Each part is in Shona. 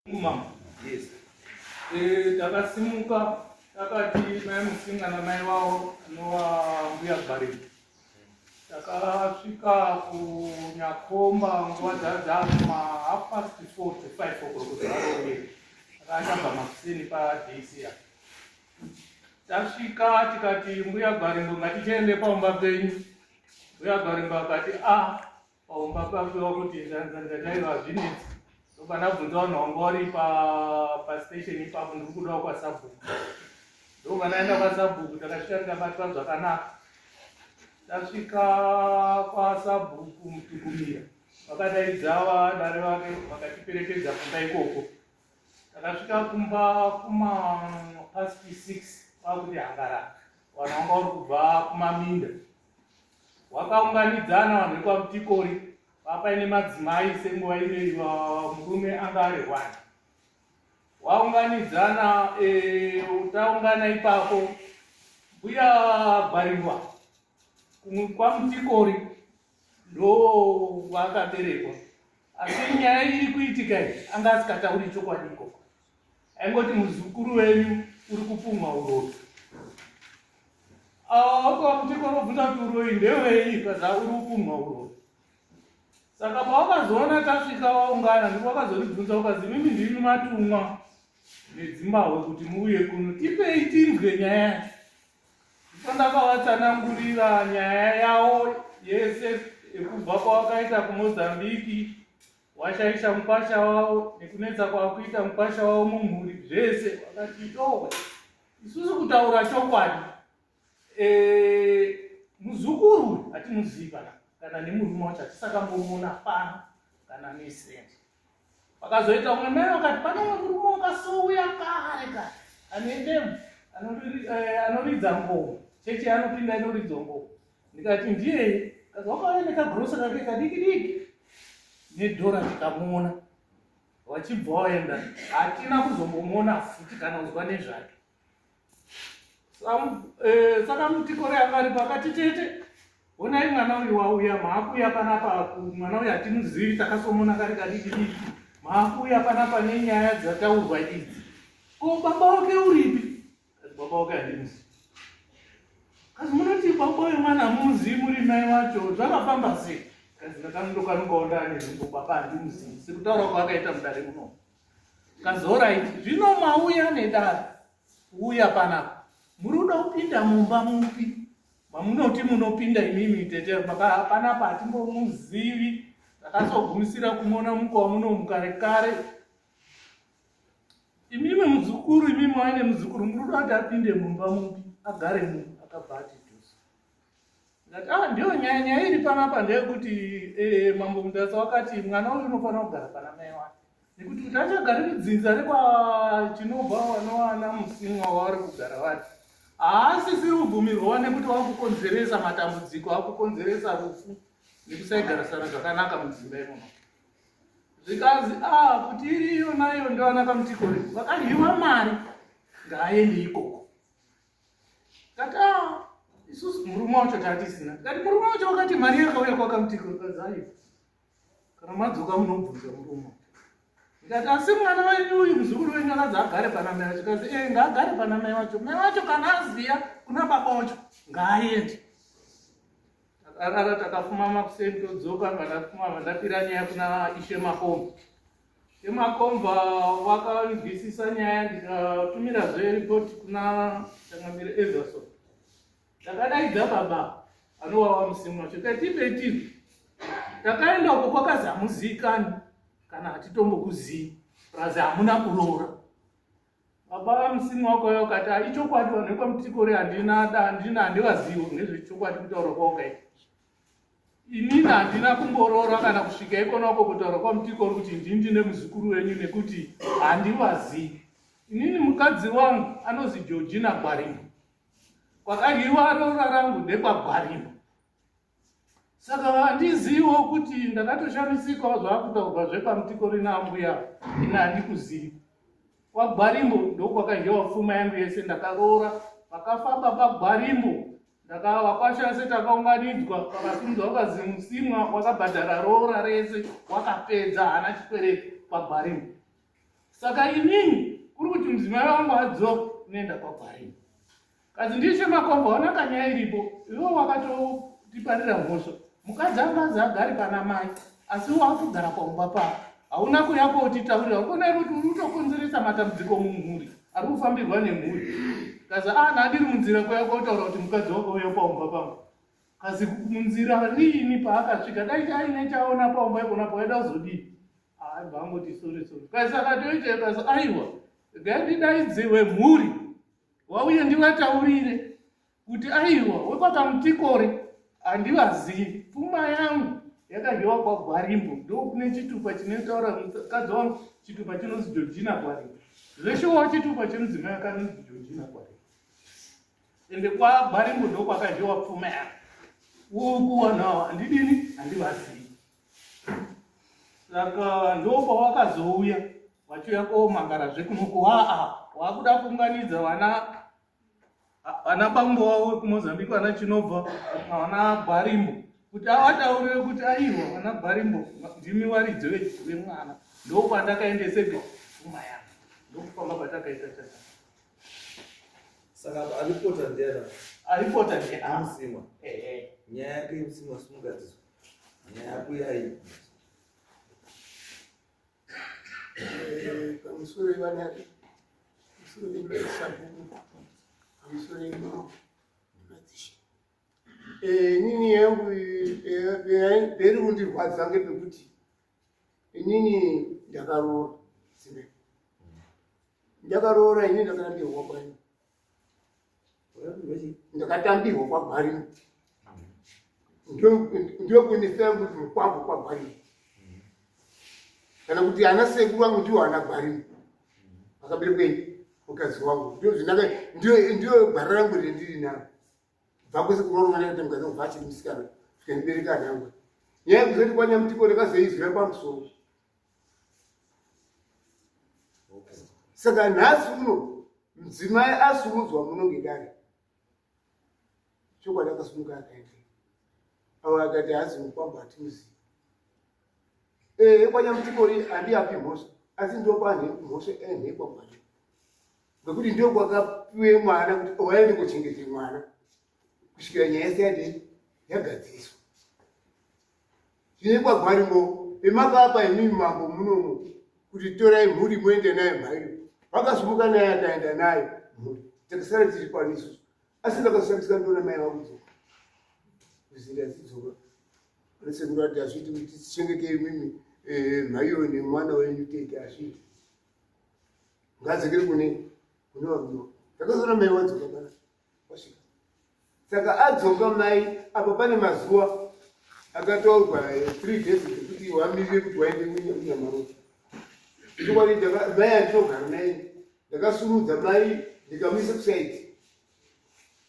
Mama. Yes. Eh, takasimuka takati mai Musinga namai vavo anova mbuya Gwariro. Takasvika kuNyakomba nguva dzadzakuma half past 4 to 5 o'clock zvarovera. Takachabva makuseni paDC apa. Tasvika tikati mbuya Gwarimbo ngatichiende paumba penyu. Mbuya Gwarimbo akati ah Paumba papiwa kuti ndandaiva hazvinetsi ndobva ndabvunza vanhu vanga vari pastation ipapo ndiri kudawo kwasabhuku ndobva ndaenda kwasabhuku takasvika tikabatwa zvakanaka tasvika kwasabhuku mutukumira vakadaidza vadare vake vakatiperekedza kumba ikoko takasvika kumba kuma past 6 kwakuti hangaraka vanhu vanga vari kubva kumaminda Wakaunganidzana vanhu vekwaMutikori vapaine madzimai senguva inoyi murume anga ari one. Waunganidzana e, taungana ipapo mbuya Gwaringwa kwaMutikori ndo vakaberekwa asi nyaya iri kuitika iyi anga asikatauri chokwadi ikoko aingoti muzukuru wenyu uri kupumwa uroyi Wakamuti vanobvunza kuti uroyi ndewei kaza uri kupumwa uroyi. Saka pawakazoona tasvika waungana ndipo wakazondibvunza ukazi mimi ndimi matumwa nedzimbahwe kuti muuye kuno tipei tinzwe nyaya yacho. Ndipo ndakavatsanangurira nyaya yawo yese yekubva kwawakaita kuMozambique washaisha mukwasha wavo nekunetsa kwakuita mukwasha wavo mumhuri zvese wakati towe isusu kutaura chokwadi e, muzukuru hatimuzivi pana kana nemurume wacho hatisakambomuona pano kana nesendi pakazoita umwe mai vakati pane umwe murume wakasouya kare kare ane ndebvu eh, anoridza ngoma chechi anopinda inoridza ngoma ndikati ndiyeye kazi wakauya nekagrosa kake kadiki diki nedhora tikamuona wachibva waenda hatina kuzombomuona futi kana kuzwa nezvake eh, saka mutikore anga aripo akati tete honai mwana uyu wauya maakuuya panapa mwana uyu hatimuzivi takasomona kari kadiki diki maakuuya panapa nenyaya dzataurwa idzi ko baba wake uripi Kazi baba wake handimuzivi. Kazi munoti baba wemwana hamuzivi muri mai wacho zvakafamba sei? Kazi ndakandokanukawo ndane nhumbu baba handimuzivi sekutaura kwaakaita mudare muno. Kazi horaiti zvino mauya nedare uya panapa muri kuda kupinda mumba mupi mamunoti munopinda imimi tete panapa hatimbomuzivi takazogumisira kumuona mukowa muno mukare kare Imimi muzukuru, imimi waine muzukuru, muri kuda kuti apinde mumba mupi agare mu akabva ati dhusu. Ndati ah, ndiyo nyaya nyaya iri panapa ndeyekuti eh, mambo Mutasa wakati mwana uyu unofanira kugara pana mai wake nekuti kuti achagari mudzinza rekwachinobva vanowana musimwa wavari kugara vari haasisiri kubvumirwa nekuti wakukonzeresa matambudziko akukonzeresa rufu nekusaigarisana zvakanaka mudzimba imomo zvikanzi a ah, kuti iri iyo naiyo ndoana kamutikore vakadyiwa mari ngaaende ikoko kati a ah, isusu murume wacho tatisina kati murume wacho wakati mari yakauya kwakamutikore kanzi aiwa kana madzoka munobvunza murume ndikati asi mwana wenyu uyu muzukuru wenyu akanzi agare pana mai wacho kazi e ngaagare pana mai wacho mai wacho kana aziya kuna baba wacho ngaaende Takarara takafumama kuseni todzoka ndakafumama ndapira nyaya kuna Ishe Makomba. Ishe Makomba vakanzwisisa nyaya ndikatumirazve report kuna Changamire Everson. Ndakadaidza baba anowawa musimu wacho tikati tipe. Takaenda uko kwakazi hamuziikani kana hatitombokuzii plus hamuna kuroora. Baba vamusimu wako uyo ukati ah, ichokwadi vanhu vekwamutikore handina handina handivazivo ngezvechokwadi kutaura kwawakaita inini handina kumboroora kana kusvika ikonako kutaura kwamutikore kuti ndini ndine muzukuru wenyu nekuti handivazivi inini mukadzi wangu anozi georgina gwarimo kwakadyiwa roora rangu ndekwagwarimo saka handiziviwo kuti ndakatoshamisikawo zvakutaurwa zvepamutiko rina ambuya ini handikuzivi kwagwarimbo ndokwakadyiwa pfuma yangu yese ndakaroora pakafa baba gwarimbo ndakavakwasha vese takaunganidzwa pakasimudzwa wakazimusimwa wakabhadhara roora rese wakapedza haana chikwereti kwagwarimbo. Saka inini kuri kuti mudzimai wangu adzoke unoenda kwaGwarini. Kazi ndishe makomba ona kanyaya iripo iwe wakatotiparira mhosva. Mukadzi angazi agari pana mai asi wakugara paumba pako. Hauna kuya kotitaurira ukona here kuti uri kutokonzeresa matambudziko mumhuri ari kufambirwa nemhuri. Kazi ah ndandiri munzira kuya kotaura kuti mukadzi wako uya paumba pangu. Kazi munzira riini paakasvika dai aine chaona paumba ipona pawaida kuzodii? Aibva angoti sorry sorry. Kazi akatoita kazi aiwa regai ndidaidziwe mhuri wauye ndivataurire kuti aiwa wekwaKamutikore handivazivi pfuma yangu yakadyiwa kwaGwarimbo ndokune chitupa chinotaura mukadzi wangu chitupa chinonzi Georgina Gwarimbo zveshuwawo chitupa chemudzimai akanonzi Georgina Gwarimbo ende kwaGwarimbo ndokwakadyiwa pfuma yangu uku vanhu ava handidini handivazivi saka ndopawakazouya vachiuya komangarazve kunoko waa wakuda kuunganidza vana vana bambo wavo vekumozambique vana chinobva vana gwarimbo kuti avataurire kuti aiwa vana gwarimbo ndimi varidzi vemwana ndopandakaendesebe pfuma yangu ndokufamba kwatakaita tata Saka apa aripota ndiana? Aripota ndiana. Musimwa. Ehe. Nyaya yake musimwa simukadziswa. Nyaya yako yayi. Eh, pamusoro yevanari, pamusoro yemadzisabhuku, pamusoro yemambo nemadzishe. Eh, inini yangu eh, peri kundirwadza ngepekuti inini ndakaroora dzimai ndakaroora ini ndakatambirwa kwani ndakatambirwa kwagwarimo ndokunisai kuti mukwambo kwagwarimo kana kuti ana sekuru vangu ndiwo ana gwarimo vakaberekwenyu mukadzi wangu ndiyo gwara rangu rendiri naro bva kwese kuroorwa ndakaita mukadzi wangu bva achiri musikana zvikandibereka ana angu nyaya yekuzoti kwanyamutiko ndakazoizwira pamusoro Saka nhasi uno mudzimai asumudzwa muno ngedare chokwadi akasumuka akaenda avo akati hazi mukwambo hatimuzivi ee kwanyamutikori handiapi mhosva asi ndokwanhemhosva enhekwa kwacho ngekuti ndokwakapiwe mwana kuti waende kuchengete mwana kusvikira nyaya yese yadii yagadziriswa Zvine kwagwarimbo pemakapa imimi mambo munomu kuti torai mhuri muende nayo mhaiyo. Vakasumuka naye akaenda nayo mhuri. Takasara tiri pano isusu. Asi ndakashandisa ndona mai vakudzoka. Kuzinda dzidzoka. Anasekuru ati hazviiti kuti tichengete imimi eh, mhaiyo nemwana wenyu tete hazviiti. Ngadzokere kune kune varume. Ndakazoona mai wadzoka pana. Wasvika. Saka adzoka mai apa pane mazuva akatorwa eh, three days ekuti wamirire kuti waende kunyamaroto. Chokwadi mai andinogara naye ndakasurudza mai ndikamuisa kusaidi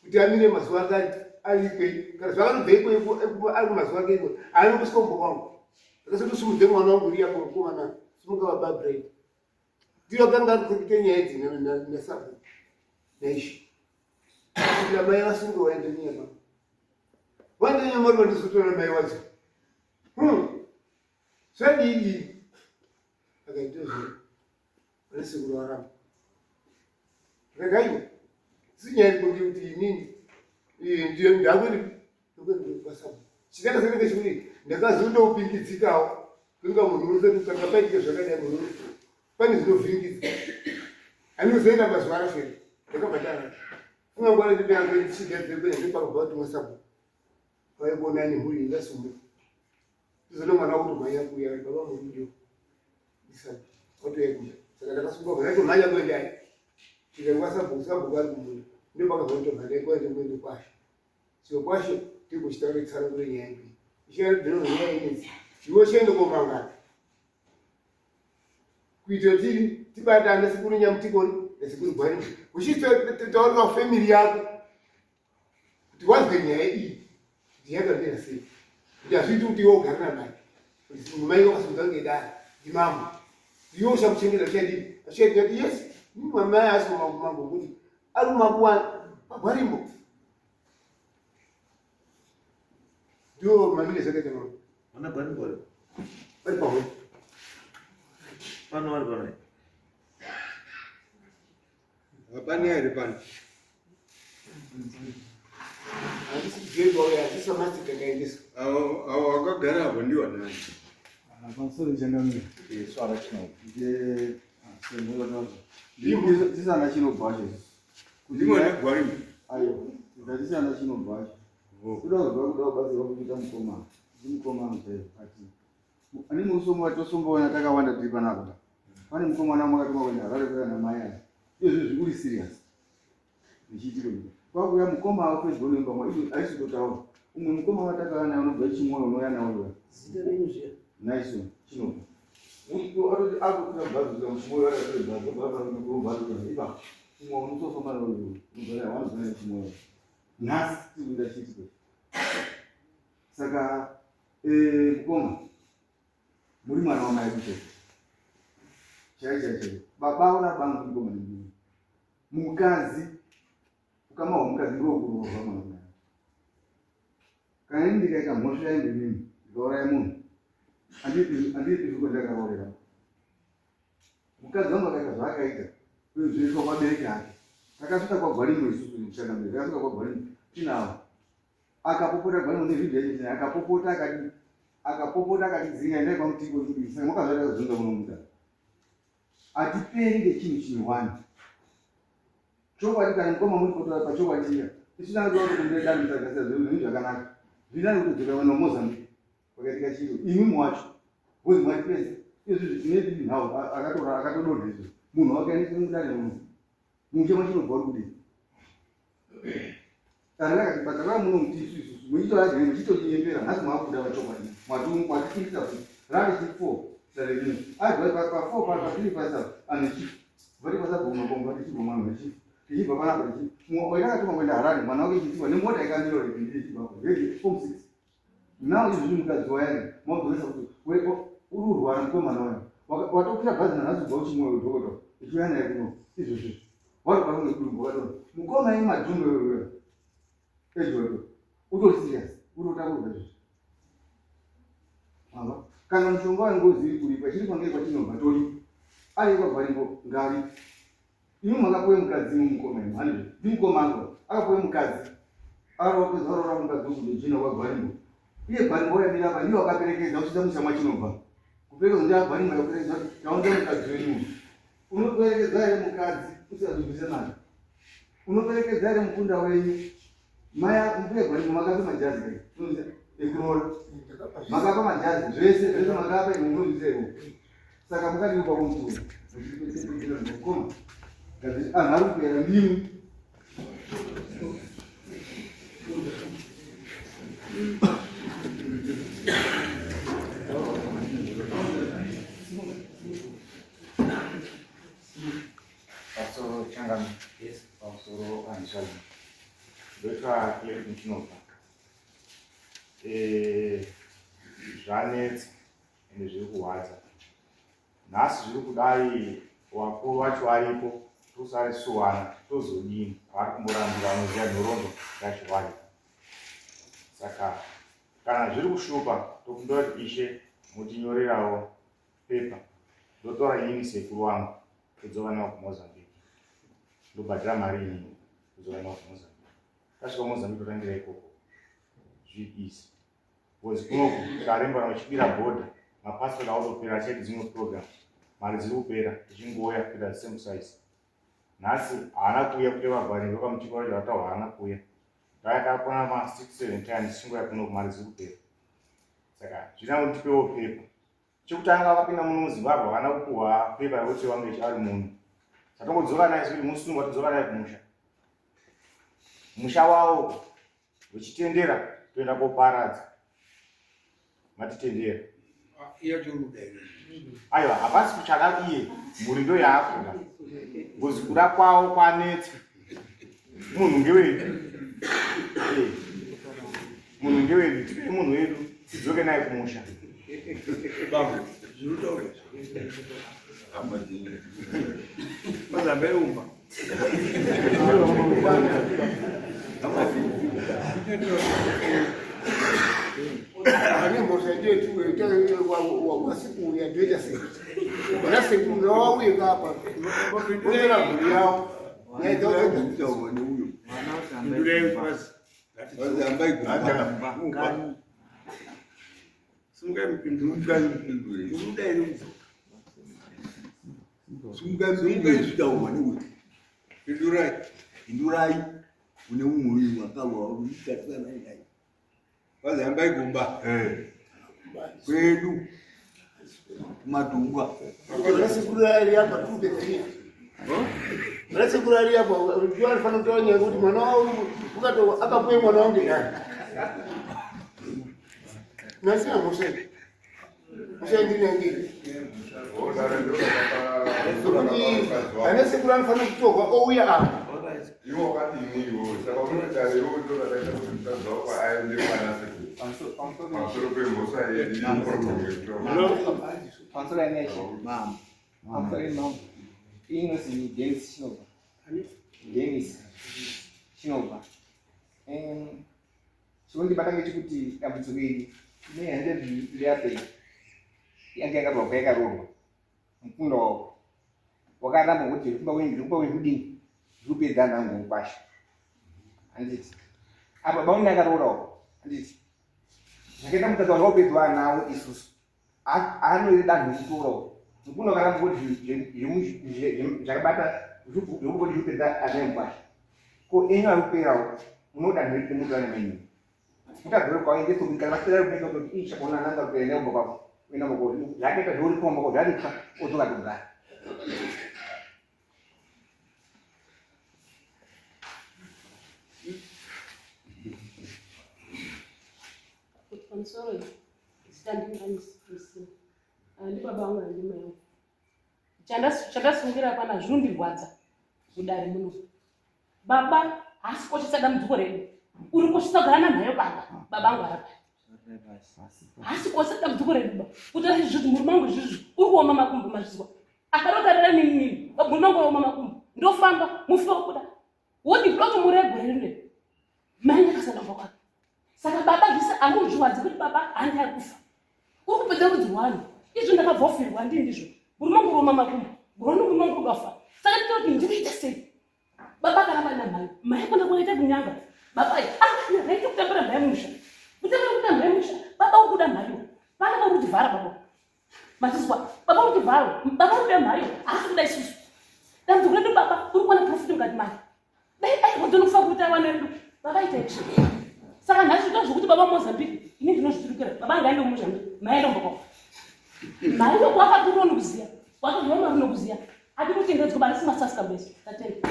kuti amire mazuva akati ari ikweyo kana zvaanobva ikweyo ari kumazuva ake ikweyo haana kusvika kumba kwangu ndakasatosimudze mwana wangu riya mukomana simuka vababraid ndiyo akanga ari kuita nyaya idzi nasabhuku naishe kusvikira mai vasunge waenda nyama waenda nyama uri vandizotora mai wacho hmm. zvadii akaita zve vane sekuru varamba rekaiwa sinyaya iripo ngekuti inini ndakuti ndokuenda chindakazoita chekuti ndakazondopingidzikawo kunga munhu unosati kanga paitike zvakadai munhu pane zvinovhiringidza andinozoenda mazuva araferi ndakabva ndara kungangwana nditoyanzaichigadzirikuenda ndopakabva kuti mwasabhuku vaikuona nemhuri ingasumuka ndizona mwana wakutomhanya kuuya baba muridio ndisabhuku watouya kumba saka ndakasunga ndatomhanya kuendai chikaikwa sabhuku sabhuku ari kumunda ndopakabva nditobva ndaikuenda kuenda kwashe Sio kwashe tiko chitaure tsanangure nyaya iyi. Ichari ndino nyaya inezi. Iwe chiende komangana. Kuitira kuti tibatane sekuru Nyamutikori nasekuru Gwari. Uchitaurira family yako kuti wazwe nyaya iyi kuti yakamira sei. Kuti hazviiti kuti iwe ugare namai. Mai wakasunga ngedare ndimambo. Iwe uchamuchengeta uchadii? Achadii kuti yes, mama asi mambo mambo kuti ari kumakuwa pagwarimbo. Ndiwo mamire zvakaita mama. Vana gwarimbo vari pamwe. Pano vari pano. Pane here pano? Handisi kugedwa uyo handisi samasi takaendesa. Avo avo vakagara apo ndiwo nani? Pamusoro changamire. Swara chino. Tisana chinobva cho. Ndiwo negwari. Ayo, tisana chinobva cho. Kuda kuziva kuda kubatsirwa kuita mukomana. Ndi mukomana chaivo ati. Ani musomo watosomboona takawanda tiri panapa. Pane mukomana makatuma kuenda Harare kuya namai aya. Izvi zviri serious. Ndichiitiro ichi. Kwakuya mukoma wako pedyo nemba mwa izvo aisi kutotaura. Umwe mukoma watakauya naye unobva chimwoyo unouya nawo iwe. Zita renyu zviya? Nice chinobva. Uyo atoti akukwira bhazi kuya muchimwoyo akakwira bhazi obva abva bhazi kuya ipa. Umwe unososoma nawo iwe. Unobva naye wanobva naye chimwoyo. Nhasi tiri kuita chiitiko. Saka eh mukoma muri mwana wamai kuchete. Chai chai chai. Baba ona bangu mukoma nemumwe. Mukadzi ukama hwemukadzi ndokuroorwa mwana mai. Kana ini ndikaita mhosva yangu inini ndikauraya munhu andipi zviko ndakaroorera. Mukadzi wangu akaita zvaakaita zvoitwa kwabereki ake. Takasvika kwaGwarimbo isusu muchangamire takasvika kwaGwarimbo tinavo akapopota Gwarimbo nevhidhiyo yacho tinayo akapopota akati akapopota akatidzinga endai kwamutiko saka makazvaita kuzunza kuno mutara hatiperi ngechinhu chinyowani chokwadi kana mukoma muri kutora pachokwadi chiya isu tanga toda kutokumbira dare mutakasira zvinhu zvakanaka zvinani kutodzoka vana mozambique kwakaitika chiro imwi muwacho bcause mwatipedza izvi tine dii nhau akatora akatodonha izvo munhu wakaendeswa mudare muno muchema chinobva uri kudii Kana rakati bata rava muno muti isu isusu muchitora jene muchitotinyepera nhasi maakuda pachokwadi mwatipindisa kuti rave chi 4 dare rino aiwa pa pa 4 pa pa 3 pa ane chi vati pasabva kumakomba tichibva mwana wechi tichibva panapa tichi watakatuma kuenda Harare mwana wake chitsiwa nemota yakamira iri ichibva apo form 6 now izvozvi mukadzi wayani mabvunza kuti uri kurwara mukomana wayo watokwira bhazi nanhasi kubva kuchimwoyo dhokota ichiuya naye kuno izvozvi warwara ngedumbu wakadona mukoma yenyu madhumbe wewe edward utori serious unotakurwa izvozvi ava kana mushonga wengozi iri kuripa chiri kwange kwachinobva toripa ari kwagwaringo ngari Imi makapuwe mukadzi imi mukoma imi handizvo ndimukoma angu akapuwe mukadzi akaropedza varoora mukadzi wekujojina kwagwarimbo iye gwarimbo yamira apa ndiyo akaperekedza kusvitsa musha mwachinobva kuperekedza ndiye agwarimbo yakuperekedza kuti taunza mukadzi wenyu unoperekedza here mukadzi usingazobvise mari unoperekedza here mukunda wenyu maya mbuya gwarimbo makapa majazi kai ekuroora makapa majazi zvese zvese makapa imwe munozviziva ivo saka mukadii kwako mukuru mukoma anhu ari kupera ndimi Pamusoro changami. Yes. Pamusoro hanzvadzi. Ndoitwa Clayton Chinobva. Eh, zvanetsa ende zviri kurwadza. Nhasi zviri kudai wakuru wacho aripo tosare suwana tozodini vari kumborambira vanoziva nhoroondo yacho varipo. Saka kana zviri kushupa tokumbira kuti ishe mutinyorerawo pepa ndotora inini sekuru wangu todzoka nawo kumozambique ndobhadhira mari inini todzoka nawo kumozambique tasvika kumozambique totangira ikoko zviri easy because kunoku taremba kana uchibira bhodha mapassport autopera achaiti dzimwe program mari dziri kupera tichingouya kuita the same size nhasi haana kuuya kuti vavharirwe kamuchikoro chacho vataura haana kuuya ndakakwana ma 6 7 times tichingoya kunoku mari dziri kupera saka zvina kuti tipewo pepa Chekutanga vakapinda muno muZimbabwe havana kupuhwa pepa rekuti vange ari muno. Tatongodzoka naye sekuti musungwa todzoka naye kumusha. Musha wawo uchitendera toenda koparadza. Matitendera. Aiwa hapasi kuchada iye mhuri ndo yaakuda. Ngozi kuda kwawo kwanetsa. Munhu ngewedu. Eh. Munhu ngewedu tipe munhu wedu tidzoke naye kumusha. Ane mhosva wasikuuya ndoita sei vana sekuru ngavauye kapa votora mhuri yavo. Nyaya dzawo Kutaurwa neuyo. Pindurai pasi. Hambai gumba. Simukai mupindure. Simukai mupindure. Muruda here kudzoka? Simukai mupindure zvitaurwa neuyo. Pindurai. Pindurai une umwe uyu wakawa uitarisana naye. Vazi hambai gumba. Eh. Kwedu kumadungwa. Vanasekuru ari apa tupedzia. Vanasekuru ari apa ndiwo anofanira kutaura nyaya yekuti mwana wavo ukato akapuwe mwana wangu nani. Nasina mhosva. Mhosva ndini yangu. Kuti anasekuru anofanira kutorwa ouya apa. Iwe wakadini iwewe? Saka unoti dare iwewe ndiro rakaita kuti mukadzi wako aende kwana sekuru pamusoro pemhosva yedu Pamusoro yaneshi. Mama. Pamusoro yemama. Iyi inonzi Dennis Chinobva. Dennis Chinobva. Chinondibata ngechekuti dambudziko iri nehanzvadzi yape yanga yakarwa kwayakaroorwa mukunda wavo wakaramba kuti zviri kumba kwenyu zviri kumba kwenyu kudini zviri kupedza anhu angu mukwasha handiti apa bauni akaroorawo handiti zvakaita mukadzi wanga wapedzwa anawo isusu anoita danho rekutorawo mukunda wakaramba kuti zvakabata zvekuti zviri kupedza ana emukwasha ko enyu ari kuperawo munoda danho ripi mutora nemenyu mutadhore kwaende so kana vapera kuita kuti ii chakona nanga kuenda kumba kwako kuenda kumba kwako zvakaita zvouri kumba kwako zvaritsva odzoka kugara. Pamusoro zita ndinganisi handi baba vangu handi mai vangu. Chandasungira pana zvinondirwadza mudare muno. Baba haasi koshesa dambudziko redu. Uri koshesa kugara namhayo baba. Baba angu arapa. Haasi koshesa dambudziko redu ba. Kuti izvozvi murume wangu izvozvi uri kuoma makumbo mazvizwa. Akanotarira nini nini. Murume wangu waoma makumbo. Ndofamba mufi wakuda. Woti ndoti muregore rine. Mai akasada kubva kwake. Saka baba zvese amuzviwadzi kuti baba handi ari kufa. Uri kupedza rudzi rwani. Izvo ndakabva ofirwa ndii ndizvo. Murume wangu uri kuoma makumbo. Murume wangu uri kufa. Saka ndinoti ndikuita sei? Baba akaramba namai. Mai kuna kuita kunyanga. Baba ah raita kutambira mhai musha. Kutambira kuda mhai musha. Baba uri kuda mhai. Pana vari kutivhara baba. Mazvizwa. Baba uri kutivhara. Baba uri kuda mhai. Haasi kuda isusu. Dambudziko redu baba uri kuwana profit mukati make. Dai airwadziwa nokufa kuti awane redu. Baba ita action. Saka nhasi zvita zvokuti baba Mozambique ini ndinozviturikira. Baba ngaende kuMozambique. Mai aende kumba kwako. Mai wako akakura unokuziya. Wakazviona mari unokuziya. Atikuchengetedzwa baba risina sasika beso. Tatenda.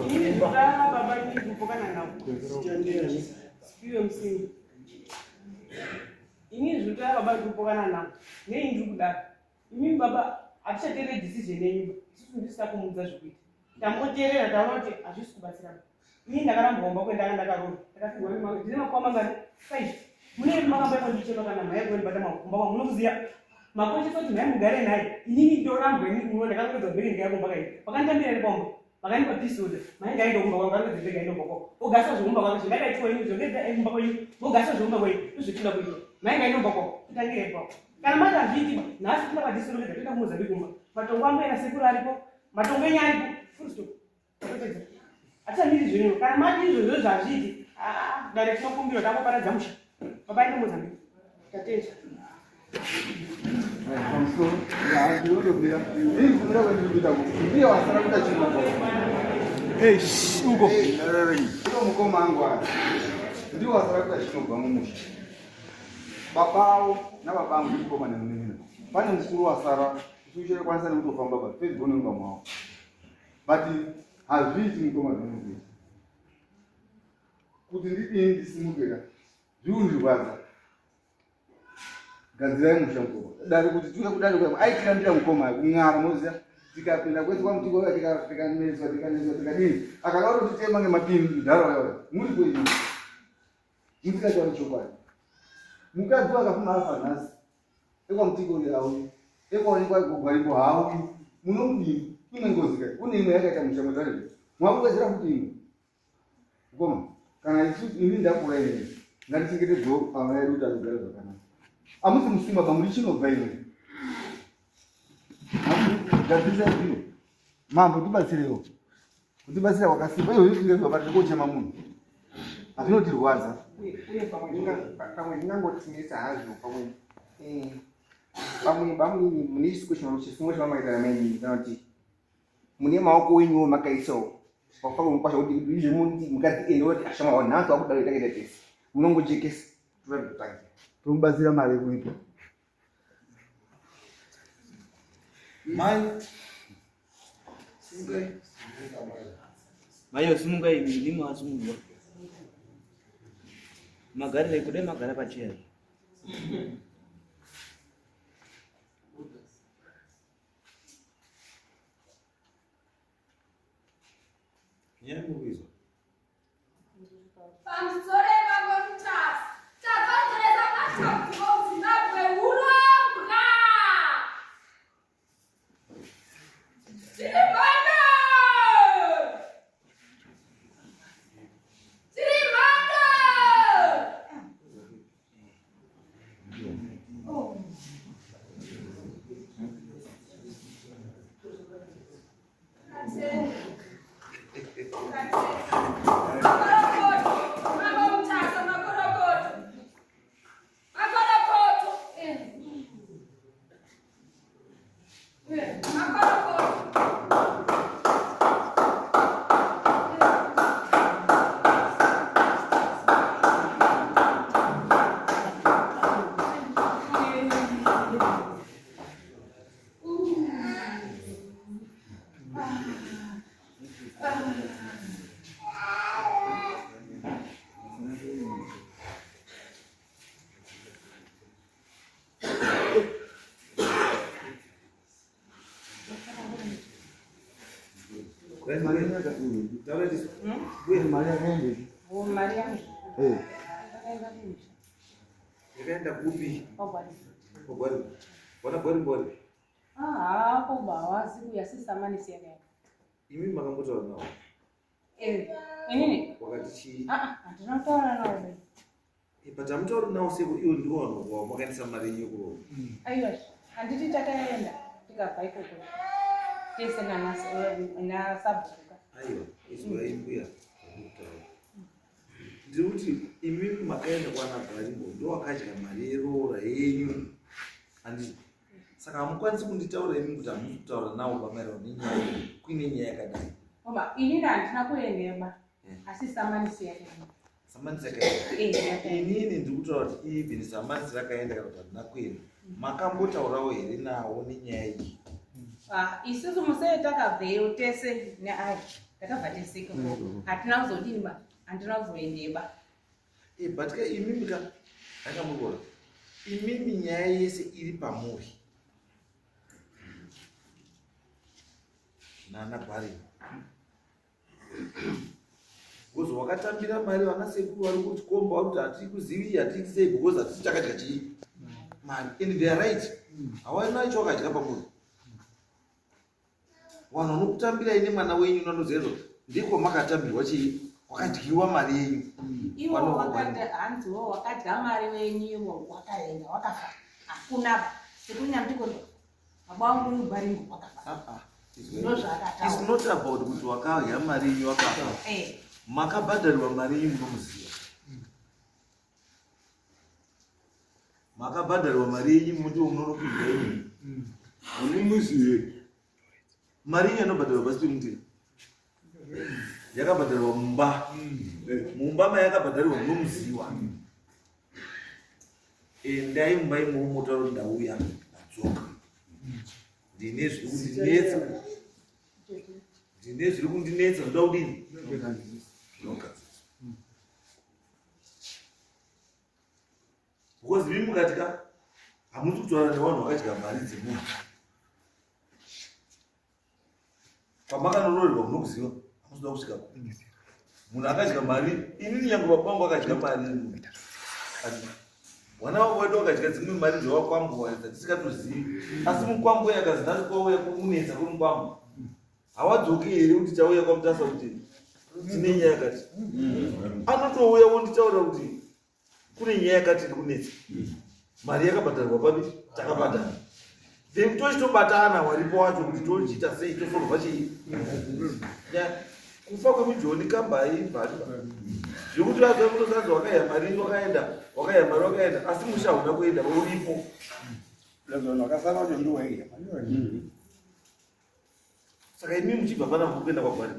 Ini ndikugara baba ini ndikupokana navo. Sipiwe Musingi. Ini zviri baba ndikupokana navo. Nei ndiri kudaro? Imimi baba hatichateereri decision yenyu ba. Isusu ndisina kumuudza zvekuita. Tamboteerera taona kuti hazvisi kubatsira. Ini ndakarambwa kumba kwendanga ndakaroora. Ndakafirwa nemamwe. Ndine makuva mangani? Five. Mune makamba ekondichema kana mhai kundibata maoko kumba kwangu. Munokuziya? Makoshesa kuti mhai mugare naye. Inini ndorambwa inini munoona ndakarongedza bhegi ndikauya kumba kaini. Vakanditambira here pamba? Vakandipa peace order. Mhai ngaende kumba kwangu akarongedza bhegi aende kumba kwako. Ogasa zvekumba kwake zvindakaitiwa ini zvongedza kumba kwenyu. Mogasa zvekumba kwenyu. Ndozvetinoda kuita. Mhai ngaende kumba kwako. Totangire ipapo. Kana mati hazviiti ba. Nhasi tinoda kwadisorongedza toenda kuMozambique kumba. Matongo ambuya nasekuru aripo. Matongo enyu aripo. Full stop. Totopedza. Hatichamiri zvenyu. Kana mati izvozvo zvazviiti. Ah, dare tinokumbirwa tangoparadza musha. Baba ende Mozambique. Tatenda. Pamusoro. Ndinotomira. Ini kumira kwandiri kuita ndiye wasara kuita chirungu. Eish, uko. Ndo mukoma angu aya. Ndiwo wasara kuita chinobva mumusha. Babawo nababa angu ndikoma nemunin'ina. Pane mukuru wasara usichiri kwanisa nekutofamba pa pedyo nemumba mwawo. But hazviiti mukoma zvamunokuita. Kuti ndidini ndisimuke ka zviundirwadza. Gadzirai musha mukoma. Dare kuti tiuye kudare kuya aitirambira mukoma kung'ara moziya tikapinda kwese kwamutiko tikanetswa tikanetswa tikadini akada kutotitema ngemapini mudhara uya muri kwenyu musingatauri chokwadi mukadzi wakafuma afa nhasi ekwamutiko hauyi ekwaonekwa gogwaripo hauyi munomudini imwe ngozi kai kune imwe yakaita musha mwezarezve mwakuwedzera futi imwe mukoma kana isu ini ndakura inini. Ngatichengetedzewo vana vedu kuti anogara zvakanaka. Hamusi musungwa pamuri chinobva imwe. Gadzirisa zvino. Mambo tibatsirewo. Kutibatsira kwakasimba izvozvi tinge tiri kochema munhu. Hazvinotirwadza. Uye pamwe zvingangotinetsa hazvo pamwe eh, pamwe bamunini mune chisungo chamamaita namainini kana kuti mune maoko wenyuwo makaisawo pakufa mukwasha kuti izvi mukadzi ende woti ashama wanhasi wakudaro takaita tese munongojekesa toda kutangira tomubatsira mari yekuripa mai mai simuka imi ndimi wasumurwa magarire kudai magara pacheya Nyaya muri kuizwa? Pamusoro ipapa Mutasa, takonzeresa matambudziko muZimbabwe hurombwa. Tiri mhando! Tiri mhando! Yakaenda kupi? Kwagwari. Wana gwari mbori. Ah, ko hawazi kuya sisamanisi yakaenda. Imi makambotaura nawo? Eh, inini? Wakati chii? Ah, ah, handina kutaura nawo. babe. Eh, But hamutauri nawo seko iwo ndiwo vanhu wamakaendesa mari yenyu yekuroora. Aiwa, handiti takaenda tikabva ikoko. Tese nasabhuku. Aiwa, izwai mbuya zvamukutaura. Ndiri kuti imimi makaenda kwana Gwarimbo ndowakadya mari yeroora yenyu. Handiti? Saka hamukwanisi kunditaura imi kuti hamusi kutaura nawo pamaererano nenyaya iyi kuine nyaya yakadai. Oba, inini handina kuendeba. Asi samanisi yakaenda. Samanisi yakaenda. Eh, yakaenda. Inini ndiri kutaura kuti even samanisi rakaenda kana kuti handina kuenda. Makambotaurawo here nawo nenyaya iyi? Ah, isusu musee takabveyo tese neayi takabva tese ikoko hatina kuzodini ba handina kuzoendeba Eh, but ka imimi ka akamurora imimi nyaya yese iri pamuri nana gwari because wakatambira mari vana sekuru vari kutikomba vari kuti hatiri kuzivi hatiri sei because hatisi takadya chii mari and they are right hawana icho wakadya pamuri Vanhu vanokutambirai nemwana wenyu nanoziva izvo ndiko makatambirwa chii kwakadyiwa mari yenyu. Iwo wakati hanzi wo wakadya mari wenyu iwo wakaenda wakafa. Hakuna ba. Sekunyamtiko baba wangu uyu baringo wakafa. Ah ah. Ndozvaakataura. It's not about kuti wakadya mari yenyu wakafa. Eh. Makabhadharirwa mari yenyu munomuziva. Makabhadharirwa mari yenyu muti munonopinda yenyu. Munomuzive. Mari yenyu inobhadharwa pasi pemuti. Yakabhadharirwa mumba. Mumba mayakabhadharirwa munomuziwa. Endai mumba imomo motaura kuti ndauya ndadzoka. Ndine zviri kundinetsa. Ndine zviri kundinetsa ndoda kudini? Ndogadzirisa. Because imi mukati ka hamusi kutaura nevanhu vakadya mari dzemunhu. Pamakanoroorerwa munokuziva hamusi kuda kusvika munhu akadya mari inini nyange baba vangu akadya mari wana wavo wedu wakadya dzimwe mari dzewakwambo dzatisingatozivi asi mukwambo yakazi nhasi kwauya kunetsa kwemukwambo hawadzoki here kuti tauya kwamutasa kuti tine nyaya yakati anotouya wonditaura kuti Kune nyaya yakati iri kunetsa. Mari yakabhadharwa papi? Takabhadhara. Then tochitobatana waripo wacho kuti tochiita sei tosolva chii? Kufa kwemujoni kambai bhari. Zvekuti vaza kutosanzi wakaiya mari wakaenda, wakaiya mari wakaenda asi musha hauna kuenda uripo. Vakasara vacho ndiwo waiya. Saka imi muchibva pana muri kuenda kwagwari.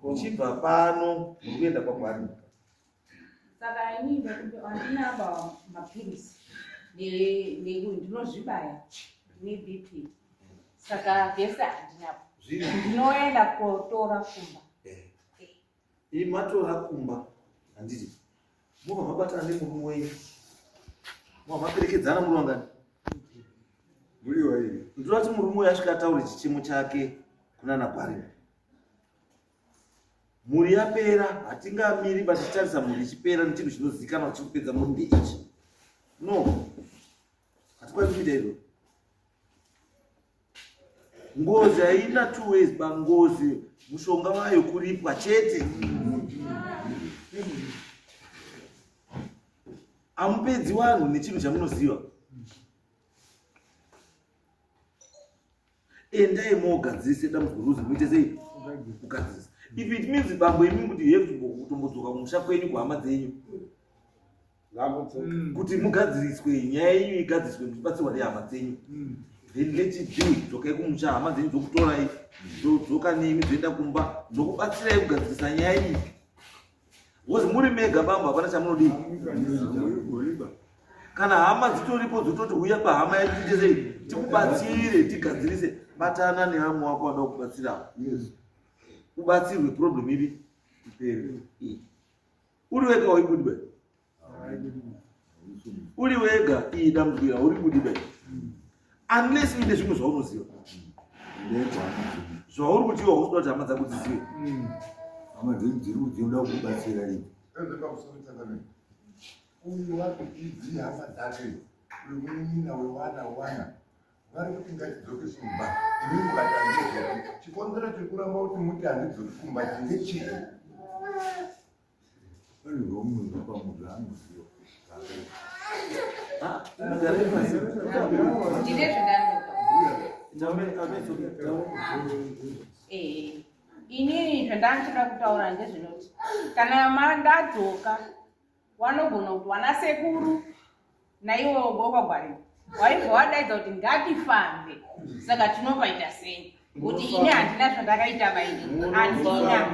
Muchibva pano muri kuenda kwagwari. Saka ini handina ba mapirisi ndinozvibaya nebp saka vese handinapo ndinoenda kotora kumba. Imi matora kumba handiti mobva mabatana nemurume wenyu mobva maperekedzana muri wangani? Muri wairi. Ndinoda kuti murume uyu asvika ataure chichemo chake kuna Nagwari. Mhuri yapera, hatingamiri but tichitarisa mhuri ichipera nechinhu chinozikanwa chiri kupedza mhuri ndeichi. No, hatikwanisi kuita izvo. Ngozi haina two ways ba ngozi mushonga wayo kuripwa chete. Amupedzi wanhu nechinhu chamunoziva. Endai mogadzirise dambudziko ruzi muite sei kugadzirisa. If it means bambo imi kuti you have to kutombodzoka kumusha kwenyu kuhama dzenyu kuti mugadziriswe nyaya yenyu igadziriswe muchibatsirwa nehama dzenyu then let it be. Dzokai kumusha hama dzenyu dzokutorai dzoka nemi dzoenda kumba dzokubatsirai kugadzirisa nyaya iyi because muri mega bambo hapana chamunodii. Kana hama dzitoripo dzototi huya pahama yedu tiite sei tikubatsire tigadzirise. Batana nevamwe wako vanoda kubatsirawo ubatsirwe problem ipi ipere. Uri wega waibudi bai uri wega iyi dambudziko iri hauribudi bai unless uine zvimwe zvaunoziva zvauri kuti iwe hausi kuda kuti hama dzako dzizive. Hama dzenyu dziri kudzinoda kubatsira idzi. Uyu wapi idzi hama dzake uyu munin'ina wewana wana vari kuti ngatidzoke kumba imi mukati handidzoki. Chikonzero chekuramba kuti muti handidzoki kumba ndechii? Ndine zvindandoka. Inini zvandandinoda kutaura ndezvinoti kana mandadzoka wanogona kuti wana sekuru naiwo gokwagwarira waibva wadaidza kuti ngatifambe saka tinopaita sei kuti ini handina zvandakaita vaini handina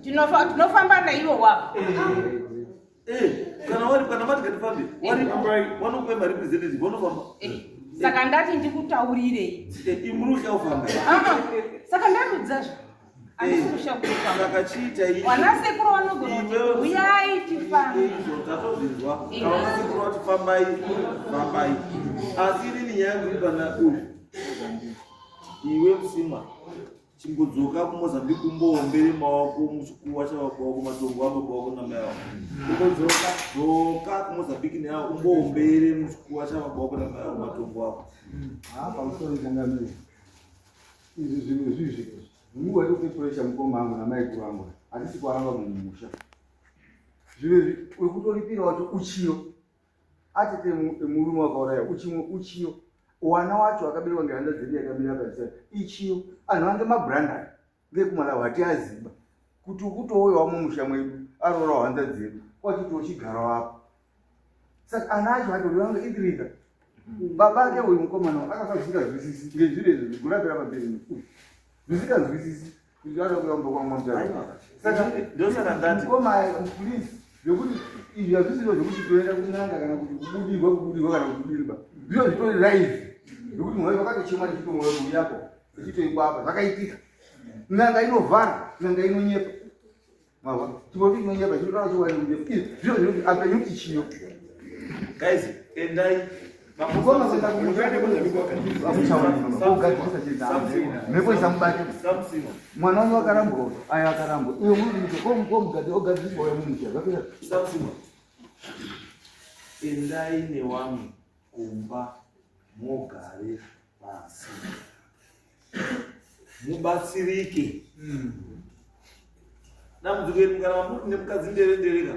tinofamba naiwo wavo. Kana wari kana mati ngatifambe waripo wanokupa marepresentative vanofamba. Saka ndati ndikutaurirei imurusha ufambe. Saka ndarudzazvo handisi kusha kufamba. Saka chiita izvo. Wana sekuru vanogona kuti uyai tifambe. Izvo tatozvinzwa. Kana wana sekuru vati fambai fambai. Asi inini nyaya yangu iri pana uyu. Iwe Musimwa chimbodzoka kuMozambique umboombere maoko muchikuwa chababa wako matongo ababa wako namai wako. Umbodzoka dzoka kuMozambique neawo umboombere muchikuwa chababa wako namai wako matongo ako. Pamusoro changamire izvi zvinhu zvizvi munguva yekupepuresha mukoma angu namaikuru angu hatisi kuaramba mumusha zviro izvi wekutoripira wacho uchiyo atete murume wakauraya uchimwe uchiyo wana wacho akaberekwa ngehanza dzedu yakamira paisa ichiyo anhu ange mabrandani ngekumalawi hatiaziba kuti ukutouyawo mumusha mwedu aroora hanza dzedu kwachiti uchigarawo apo saka ana acho atori vange itirika baba ake uyu mukomana akafa zvisinganzwisisi ngezviro izvo zvigurapira pabhezini uyu zvisinganzwisisi kuti anoda kuramba kwamamutaro saka ndosaka ndati mukoma please zvekuti izvi hazvisiro zvekuti toenda kun'anga kana kuti kubudirwa kubudirwa kana kubudirwa zviro zvitori live zvekuti mwana wakatochema tichitomwa kuti uyako tichitoikwa apa zvakaitika n'anga inovhara n'anga inonyepa mava chipofi chinonyepa chinotaura chokwadi kunyepa izvi zviro zvinoti apenyu kuti chiyo Guys, endai mhepo isamubate mwana wanyu wakarambwa aya akarambwa iwe muri ogadziriswa uya mumusha zvapera. Samsung. Endai newamwe kumba mogare pasi mubatsirike. Dambudziko iri mukaramba muri nemukadzi ndere ndereka.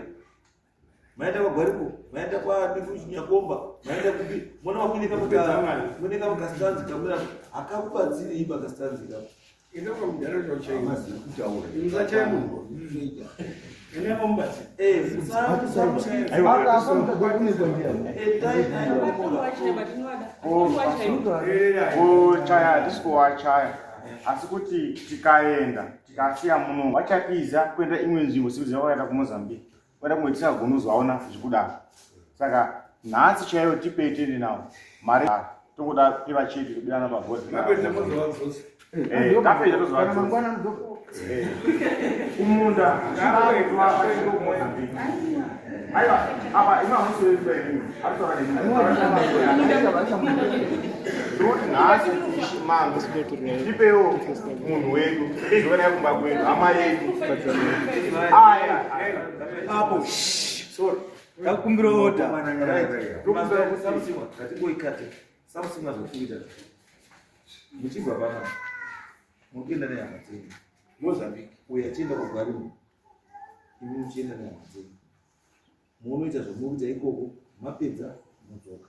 Maenda kwaGwariko, maenda kwaNyakomba, maenda kupi? Mona wakuine kamuka mune kamukastanzi kamuna hakakubatsiri iba kastanzi ka. Enda kwamudhara chauchaiwa. Musachaya munhu. Enda kwamubatsira. Eh, musa Kuchaya hatisi kuwachaya asi kuti tikaenda tikasiya muno vachatiza kuenda imwe nzvimbo sekuti vakaenda kumozambique kuenda kumwe tisingagoni kuzovaona zvekudaro saka nhasi chaiyo tipei tiende nawo mari tongoda peva chete tobirana pabhodhi Mapedza mozovadzosa. Eh, tapedza tozovadzosa Eh, kumunda kumozambique aiwa apa imi hamusi vedu imimi aritaura nemi nhasi mambo tipewo munhu wedu tidzoke naye kumba kwedu hama yedu aya apo sorry Takumbira order. Samusimwa, ngatingoikate. Samusimwa zvokuita. Muchibva pana. Muri kuenda nehama dzenyu. Mozambique. Uyo achienda kuGwarimo. Imi muchienda nehama dzenyu. Munoita zvamuri kuita ikoko, mapedza modzoka.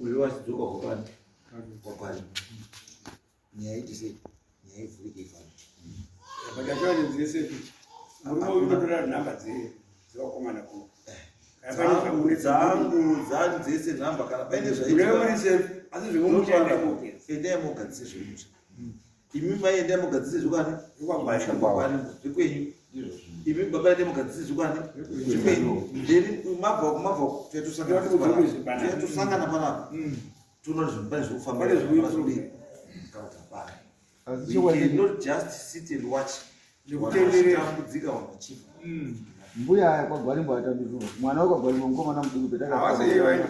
Uyo achidzoka kwapani? KwaGwarimo. Nyaya iti sei? Nyaya ivhurike ifambe. But achiwane dzese kuti murume uyu unotora nhamba dzevakomana kuno. Kana paine zvamunetsa Dzangu dzangu dzese nhamba kana paine Munenge muri safe, asi zvemumusha endai mogeza. Endai mogadzise zvemusha. Imi mai endai mogadzise zvekwani? Zvekwagwarimo. Zvekwenyu. Imi baba endai mogadzise zvekwani? Zvekwenyu. Then mabva uku mabva uku tiyatosangana panapa. Toona kuti zvinhu pane zvirikufamba. Pane zviri Kana kuti hapana. Asi We chokwadi- cannot just sit and watch. Nekutenderera. Tambudzika vanhu vachifa. Mbuya aya kwaGwarimbo atambidzwa mwana wekwaGwarimbo mukomana muduku Havasi iye vaenda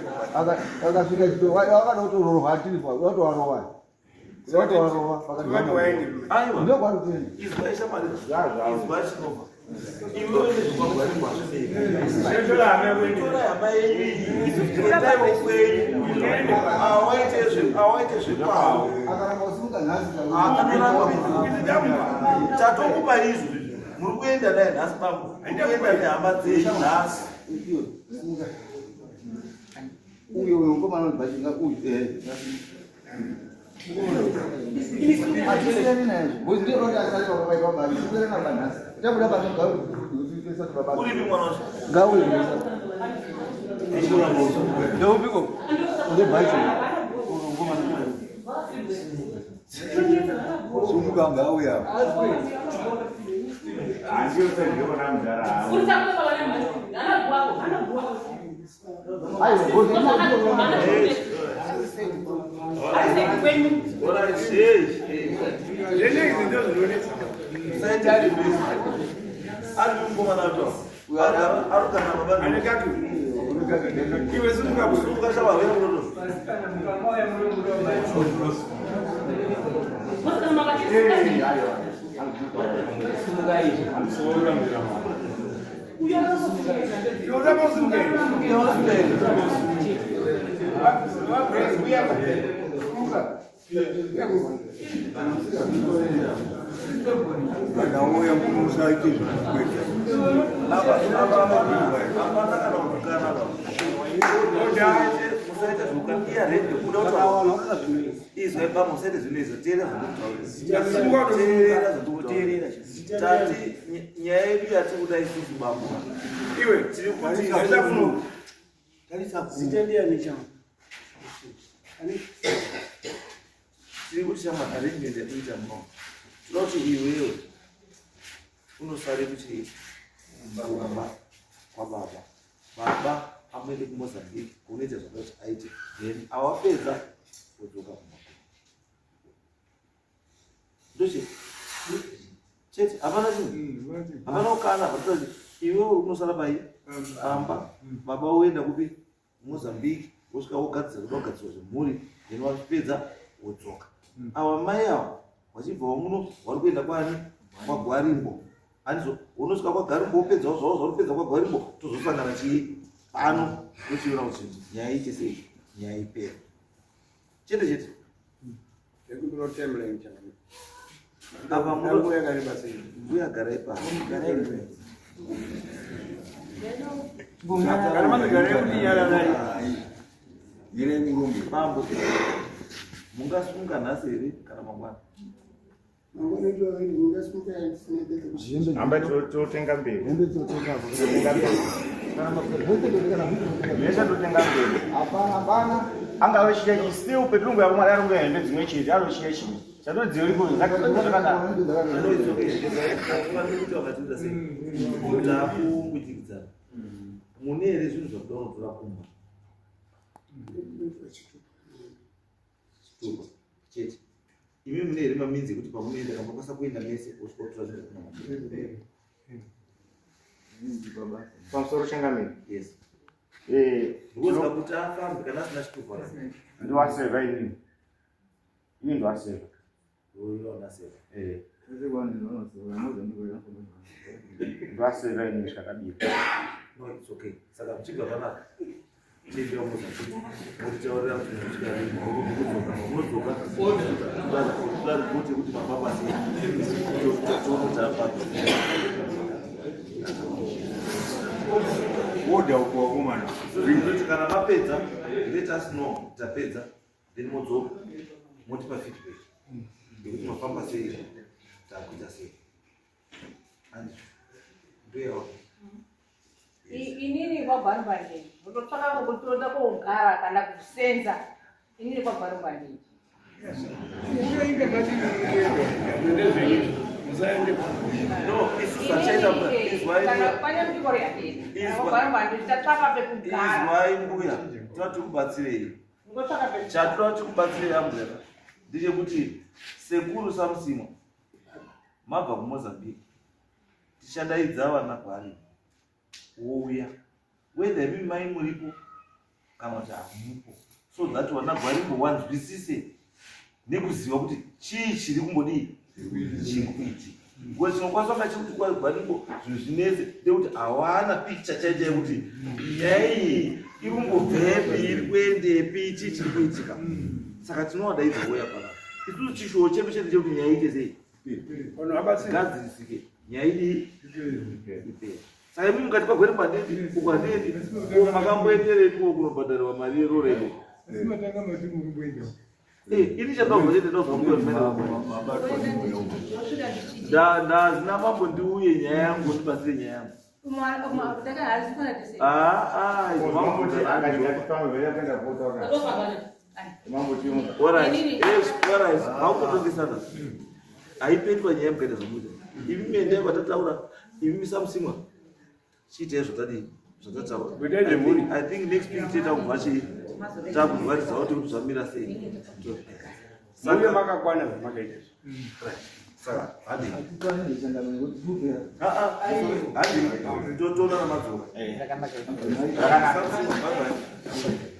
akasvika chito wakada kutororwa atiripo watowarova watowarova Vati waende. Aiwa. ndokwari kuenda Izwai shamwari. Izwai chinobva. Iwe uende zvekwagwarimbo hazvinei. Torai hama yenyu iyi. Endaiwo kwenyu. Awaite zvekwavo. Akaramba kusimuka nhasi. Akanoramba. Tatokupa izvo. Muri kuenda naye nhasi bambo. Muri kuenda nehama dzenyu nhasi. Simuka. Uyo uyo mukomana unobva uyu eh atisiyani naye because ndiye ronda asari baba vaita baba sikuyana na baba nhasi tabuda pano gauri Uripi mwana wacho? Gauri Ndeupiko? Nde bhacho. Sumuka ngauya. Handiyo sendinoona mudhara havo. Zvene izvi ndozvinonetsa. Usaite ari busy. Ari mukomana wacho. Arugana baba. Ane katu. Iwe simuka bwe. Simuka shava wewe unoto. Iwe utambosimuka here? Uya Simuka. Uya kuno. Ndauya kuno usaite zvekukweta. Apa apa hapana kana kukana apa. Musaite zvekukana. Iya ready kuda kuti izwai baba musaite zvinoizwa teerera zvandikutaurira. Teerera zvandikutaurira. Tati nyaya yedu yatiri kuda isusu bambo. Iwe Tiri kuti tarisa kuno. Zita ndiani chama? Tiri kuti chama arrangement yatinoita muno. Tinoda kuti iwewe unosare kuti kumba kwababa. Baba amuende kuMozambique kunoita zvakati aite. Then awapedza wodzoka kumba. Ndoche. Chete hapana chinhu. Hapana kukana hapana iwewe unosara pai pamba baba woenda kupi Mozambique wosvika wogadzira kuda kugadzirwa zvemhuri then wapedza wodzoka. Ava mai ava vachibvawo muno vari kuenda kwani kwaGwarimbo. Handizo unosvika kwaGwarimbo wopedzawo zvavo zvauri kupedza kwaGwarimbo tozosangana chii pano tochiona kuti nyaya iite sei nyaya ipere. Chete chete. Ndikumbira timeline chama. Apa mbuya garai pasi. Kana mazogara kuti nyararai. Mambo, mungasunga nhasi here kana mangwana? Hamba totenga mbeu. Hembe totenga. Totenga mbeu. Zvese totenga mbeu. Hapana hapana. Angave chiya chi still petrungu yako mwari arungu hembe dzimwe chete anochiya chimwe. Chatodziyo iko zvakadaro. Takunguchikidzana. Mune here zvinhu zvakuda kunotora kumba? Chitupa chete. Imi mune here maminzi ekuti pamunoenda kana makwanisa kuenda mese osvika kutora zvinhu zvakunamata? Pamusoro changamire. Yes. Eh, Because kuti afambe kana asina chitupa. Ndiwaseva inini. Ini ndiwaseva. Unoona seva. Eh. Ndiwaseva inini zvakabika. No, it's okay. Saka muchibva panapa. Chienda muzati. Mutitaurira kuti munosvika rini, mukudzoka, munodzoka. Toda ripoti yekuti mafamba sei. Toona kuti afamba. Order uko wakomana. Kuti kana mapedza, let us know tapedza, then modzoka motipa feedback yekuti mafamba sei, takuita sei. Andizvo. Mbuya wako. Inini kwagwarubandei ndototsvaka kwekutoda kogara kana kusenza inini kwagwarubandei. No, isusu hatichaita izwai Kana pane nzvimbo yadini kwagwarubandei tatsvaka pekugara. Izwai mbuya, toda tikubatsirei. Ngotsvaka pekugara. Chatoda tikubatsirei ambuya ndechekuti sekuru saMusimwa mabva kuMozambique tichadaidza vana Gwari wouya whether imi mai muripo kana kuti hamupo so that vana Gwarimbo wanzwisise nekuziva kuti chii chiri kumbodii chiri kuitika because chinokwanisa kunga chiri kuti Gwarimbo zvinhu zvinetse ndekuti hawana picture chaicho yekuti nyaya iyi iri kumbobvepi iri kuendepi chii chiri kuitika. Saka tinovadaidza vouya panapa. Isusu chishuwo chedu chete chekuti nyaya iite sei, gadzirisike nyaya idii ipere. Saka imi mukati kwagwere mandidi uko handiendi ko makamboenderei ko kunobhadharirwa mari yeroreko? Ini chandabva chete ndozva mbuya ndazina mambo ndiuye nyaya yangu ndibatsire nyaya yangu. Haukutongesana haipetwa nyaya mukaita zvamuita imi miendai kwatataura imi misamusimwa chiitai zvatadii zvatataura. I think next week tiita kubva chii takubvaridza kuti kuti zvamira sei. Muye makakwana zvamakaita izvi. Saka hadi hadi totoona namadzoka. Bye bye.